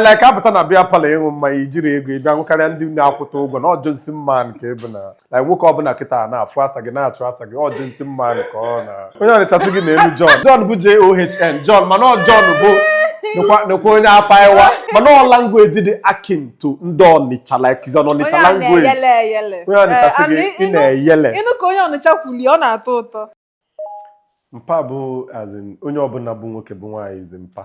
Like apụta na beer parlour ịṅụ mmanya, ijiri ego ịbịa ṅụkarịa ndị na-akwụta ụgwọ na ọ Johnson man ka ịbụ na like nwoke ọbụla kịta na-afụ asa gị, na-achụ asa gị, ọ Johnson man ka ọ na onye Ọnịcha sị gị na elu John. John bụ John John, mana ọ John bụ nekwa onye apaiwa, mana ọ language dị akin to ndị Ọnịcha, like is an Ọnịcha Onye a language. Na-eyele eyele. Onye Ọnịcha Eh, sị and gị ị na-eyele. Ịnụ ka onye Ọnịcha kwuli, ọ na-atọ ụtọ. Mpa bụ as in onye ọbụla bụ nwoke bụ nwaanyị is mpa,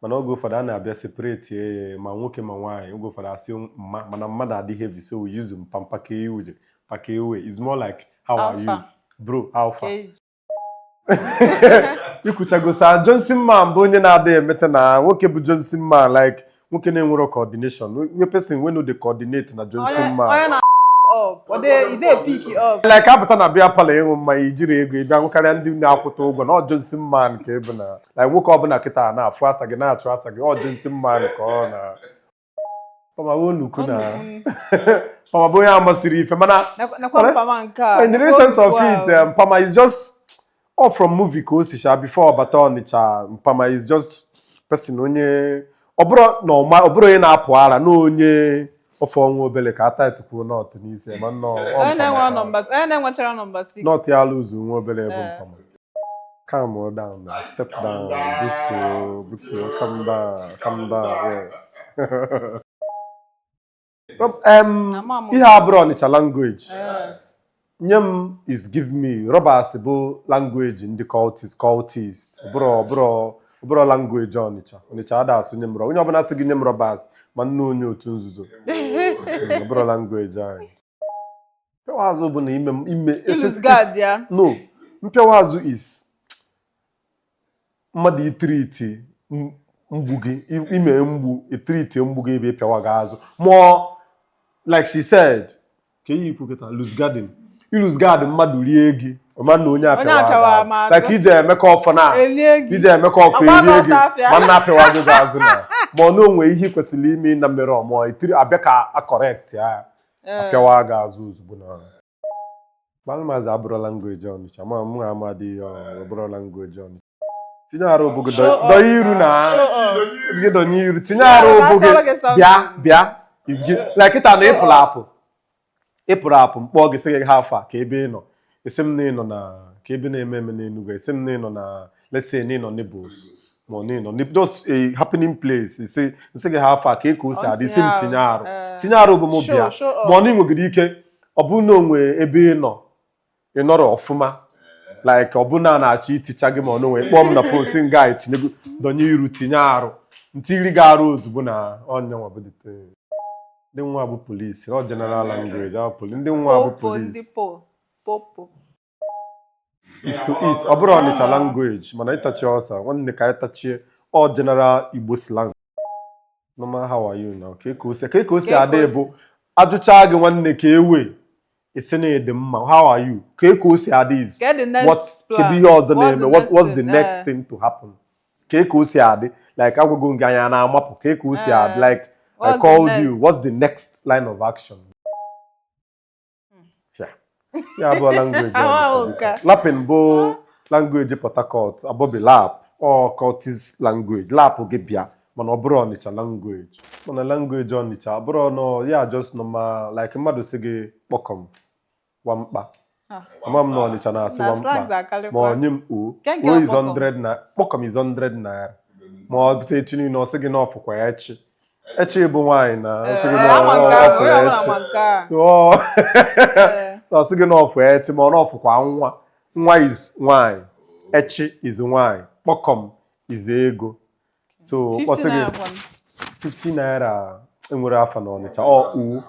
mana oge ụfọdụ a na-abịa separate ya, ma nwoke ma nwaanyị. Oge ụfọdụ asị mma, mana mmadụ adị heavy, so we use mpa. Mpa ka iwuje, mpa ka ewe is more like how are you, Alpha. bro, how far? Keji. Ikwuchagosa Johnson man bụ onye na-adịghị emeta na nwoke bụ Johnson man, like nwoke na-enwero coordination, we person wey no dey coordinate na Johnson Onye man. Onye na up ọ dị ide pick up. Like apụta na beer parlour ịṅụ mmanya, ijiri ego ịbịa ṅụkarịa ndị na-akwụta ụgwọ na ọ Johnson man ka ịbụ na like nwoke ọbụla kịta na-afụ asa gị, na-achụ asa gị, ọ Johnson man ka ọ na pama bụ onukwu na pama bụ onye amasịrị ife, mana Nekwa mpama nke a. in the real sense of it, mpama is just all from movie ka o si sha before ọ bata Ọnịcha. Mpama is just person onye ọ bụrụ na ọma, ọ bụrụ onye na-apụ ara na onye ofe ọnwa obele ka a tight kwuo nut n'isi ma nnọọ ọ. Onye na-enwe Mpama ka nọmba, onye na-enwechara nọmba 6. Nut ya lụzu nwa obele bụ mpama. Calm down now, step down, butuo butuo, calm down, calm down, yes. Ama m. Ihe abụrụ Ọnịcha language. Nye m is give me. Rọbas bụ language ndị cultist. Cultist ọbụrụ language Ọnịcha. Ọnịcha ada asụ nye m rọ. Onye ọbụla sị gị nye m rọbas, ma nne onye otu nzuzo. Ọbụrụ language anyị. Mpịawa azụ bụ na ime ime Ilose guard ya. No, mpịawa azụ is mmadụ itiriti mgbu gị, ime mgbu, itiriti mgbu gị ebe ịpịawa gị azụ mụọ. Like she said, ka ihe ikwu kịta, lose guarding, ilose guard, mmadụ rie gị, ọma na onye apịawa Apịawa gị m azụ. azụ. Like ije emeka ọfọ na Elie gị. Ije emeka ọfọ Agba erie gị gị ọsọ afịa. Ma nna apịawa gị azụ na ma ọ na onwe ihe ị kwesịrị ime na mere ọmụọ itiri abịa ka a correct ya, apịawa gị azụ ozugbo. Na gbalụmazi abụrụ language Ọnịcha, ma mụ amadị ọ bụrụ language Ọnịcha. Tinye arụ obu gị. Show off. Dọnye iru na Show off. gị, dọnye iru, tinye arụ obu gị. Achọrọ gị something. Bịa bịa is gị like kịta na ịpụrụ apụ, ịpụrụ apụ, mkpọ gị sị gị ha afa ka ebe ị nọ, esi m na ị nọ na ka ebe na-eme eme n'Enugu, esi m na ị nọ na, let's say na ị nọ Nibbles ma ọ na ị nọ just a happening place, isi nsị gị ha afa ka ka o si adị, isi m tinye arụ. Tinye arụ bụ m bịa. Show off. Ma ọ na ị nwegide ike ọ bụrụ na o nwee ebe ị nọ, ị nọrọ ọfụma, like ọ bụ na a na-achọ iticha gị, ma ọ na onwe kpọọ m na phone si nga etinyego, dọnye iru, tinye arụ, ntiri gị arụ ozugbo na ọnyanwa bụ the thing. Ndị nwa bụ polisi, ọ general language ọ poli ndị nwa bụ Popo ndị polisi. Po popo. Is to eat. Ọ bụrụ Ọnịcha language, mana ịtachi ọsa nwanne ka ịtachie, ọ general Igbo slang. Normal how are you now, ka o si Ka adị ka o bụ ajụcha gị nwanne ka ewe esi na ịdị mma, how are you, ka o si adị is Get the next what plan. Kedu ihe ọzọ What's na-eme? the What next what's the thing? next thing to happen? Ka o si adị, like agwago m gị anya na-amapụ, ka o si adị, like I What's the called next? you, what's the next line of action? Yeah. Ya bụ language Ama Ọnịcha, m biko. nke a. Lapping bụ language Port Harcourt, Abobi lap ọ cultist language, lap gị bịa, mana ọ bụrụ Ọnịcha language, mana language Ọnịcha ọ bụrụ nọ ya just normal, like mmadụ sị gị kpọkọm nwamkpa. Ah. Ama m na Ọnịcha na-asụ Na nwamkpa slangs ma akalịkwa. ọ nye m o Nke nke o is ọkpọkọm. 100 na kpọkọm is 100 naira, ma ọ bute echi niile ọ sị gị na ọfụkwa ya echi, echi bụ nwaanyị na ọ sị gị na Ama nke ahụ, ọfụ onye ya ọbụla echi. ma nke a. So ọ so ọ sị gị na ọfụ ya echi, ma ọ na ọfụkwa nwa, nwa is nwaanyị, echi is nwaanyị, kpọkọm is ego, so 50 ọ sị gị naira kwa. 50 naira enwere afa na Ọnịcha ọ u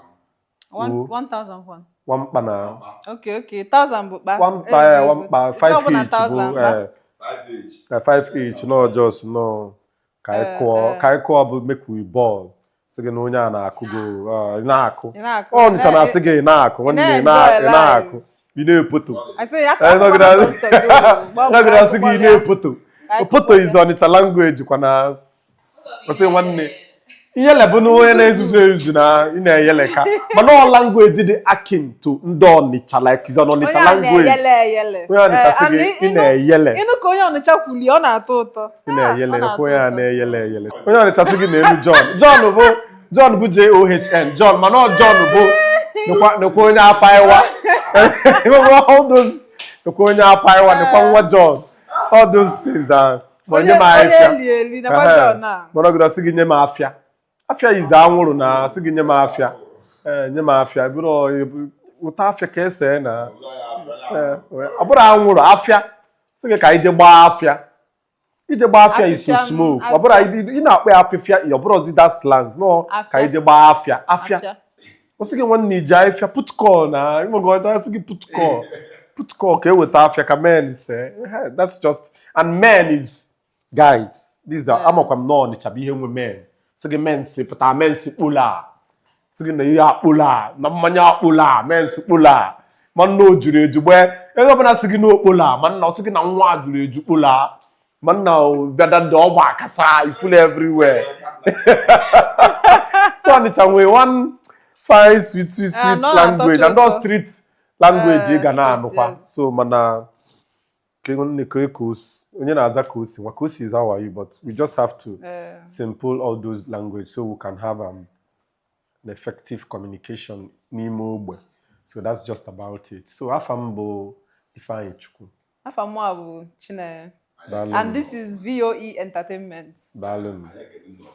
1000 kwa. Nwamkpa na Okay, 1000 bụ kpa. Nwamkpa ya. Eziokwu. Nwamkpa Nke ọbụla 5 each bụ 1000 kpa. 5 each no just no ka anyị kụọ, ka anyị kụọ bụ make we ball, sị gị na onye a na-akụ go, ị na-akụ. Ị na-akụ. Ọnịcha na-asị gị ị na-akụ nwanne, ị na-enjoy ị na-akụ, ị na-epoto. I say, ya Nọgide sọsọ gị o. nọgide asị gị ị na-epoto. Anyị Poto is Ọnịcha language kwa na ọsị nwanne Iyele bụ na onye na-ezuzu ezuzu na ị na-eyele ka, mana ọ language dị akin to ndị Ọnịcha, like is an Ọnịcha Onye a language. na-eyele eyele. Onye Ọnịcha sị Eh, gị and ị na-eyele. Ịnụ ka onye Ọnịcha kwuli, ọ na-atọ ụtọ. Ị na-eyele. Ah, ọ na-atọ Onye a ụtọ. na-eyele eyele. Onye Ọnịcha sị gị na elu John. John bụ John bụ John John, mana ọ John bụ nekwa onye apaiwa. All those, nekwa onye apaiwa, nekwa nwa John, all those things are ma Onye nye m onye afịa. eli eli, nekwa John a. Mana ọ sị gị nye m afịa. Afịa ize anwụrụ na sị gị nye m afịa. Ee, nye m afịa bụrụ ụta afịa ka ese na ee, ọ bụrụ anwụrụ afịa, sị gị ka anyị je gbaa afịa. Ije gbaa afịa is to Afịfịa smoke. Ọ bụrụ ị na-akpọ ya afịfịa, ọ bụrụzi that slangs no. Afịa. Ka anyị je gbaa afịa, afịa. Afịa. Ọ sị gị nwanne ije afịa, put call na ịmụgị ọjọọ, sị gị put call, put call ka eweta afịa ka men see. That's just, and men is guys, these are amakwa m na Ọnịcha bụ ihe nwe men. Sị gị men si pụta, men si kpola, sị gị na ihe akpola na mmanya akpola, men si kpola, ma nna o juru eju gbee ebe ọbụla, sị gị na okpola, ma nna ọ sị gị na nwa juru eju kpola, ma nna bịada ndị ọgba akasa ifule everywhere. So Ọnịcha nwee one fine sweet sweet sweet nọ na-atọcha language and all ụtọ. Street language ị ga Street, na-anụkwa. Yes. So mana ka nwanne ka osi onye na-aza ka osi nwa ka osi is how are you, but we just have to simple all those language so we can have an effective communication n'ime ogbe. So that's just about it. So afa m bụ Ifeanyi Chukwu. Afa mụ a bụ Chinenye. Daalụ. And this is VOE Entertainment. Daalụ. Anyị ekele nnọọ.